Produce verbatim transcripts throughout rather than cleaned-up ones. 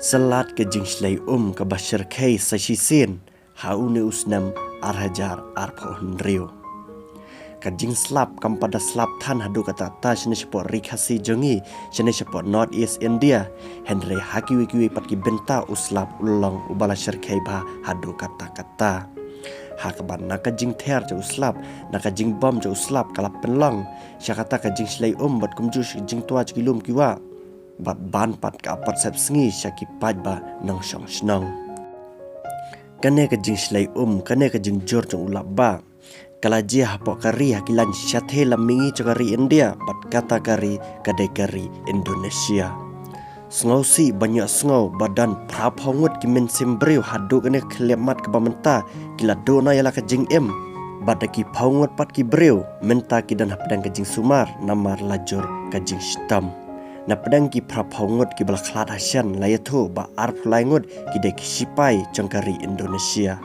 Syllat ka jingshlei um kaba shyrkhei sa shisien ha une u snem ar hajar arphew hynriew. Ka jingslap kam pat da slap than haduh katta katta shane shapoh Ri Khasi jong ngi, shane shapoh North East India, hynrei ha kiwei kiwei pat ki bynta u slap u long uba la shyrkhei bha haduh katta katta. Ha kaba na ka jingther jong u slap, na ka jingbom jong u slap ka la pynlong sha kata ka jingshlei um bad kumjuh sha ka jingtwa jong ki lum ki wah. Bad ban pat ka apot sepsngi sha ki paidbah nongshong shnong. Kane ka jingshlei um, kane ka jingjur jong u lapbah, ka la jia hapoh ka ri ha ki lain shathie lam mihngi jong ka ri India, bad kata ka ri ka dei ka ri Indonesia. Sngewsih ban ïohsngew ba don phra phew ngut ki mynsiem briew haduh kane ka khlieh mat kaba mynta ki la duh noh ïa la ka jingim. Bad da ki phew ngut pat ki briew mynta ki don hapdeng ka jingsumar namar la jur ka jingshitom. Na pdeng ki phra phew ngut kiba la khlad ha shen la ïathuh ba arphew lai ngut ki dei ki shipai jong ka ri Indonesia.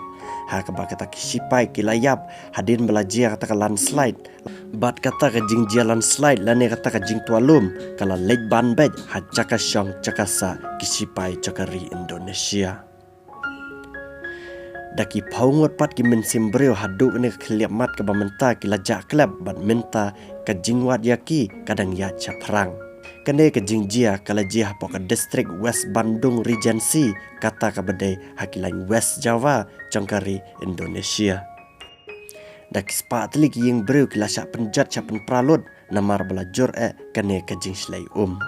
Ha kaba kata ki shipai ki la ïap hadien ba la jia kata ka landslide. Bad kata ka jingjia landslide lane kata ka jingtwa lum ka la leit ban beit ha jaka shong jaka sah ki shipai jong ka ri Indonesia. Da ki phew ngut pat ki mynsiem briew haduh kane ka khlieh mat kaba mynta ki la jah klep bad mynta ka jingwad ïa ki ka dang ïaid shaphrang. Kane ka jingjia ka la jia hapoh ka distrik West Bandung Regency, kata kaba dei ha ki lain West Java jong ka ri Indonesia. Da ki spah tylli ki ïing briew ki la shah pynjot shah pynpra lut namar ba la jur eh kane ka jingshlei um.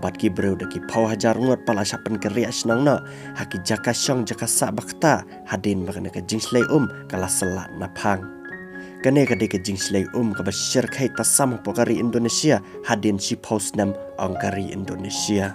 Bad ki briew da ki phew hajar ngut pat la shah pynkynriah shnong noh ha ki jaka shong jaka sah ba kata hadien ba kane ka jingshlei um ka la syllat naphang. Kane ka dei ka jingshlei um kaba shyrkhei tasam hapoh ka ri Indonesia hadien shiphew snem ong ka ri Indonesia.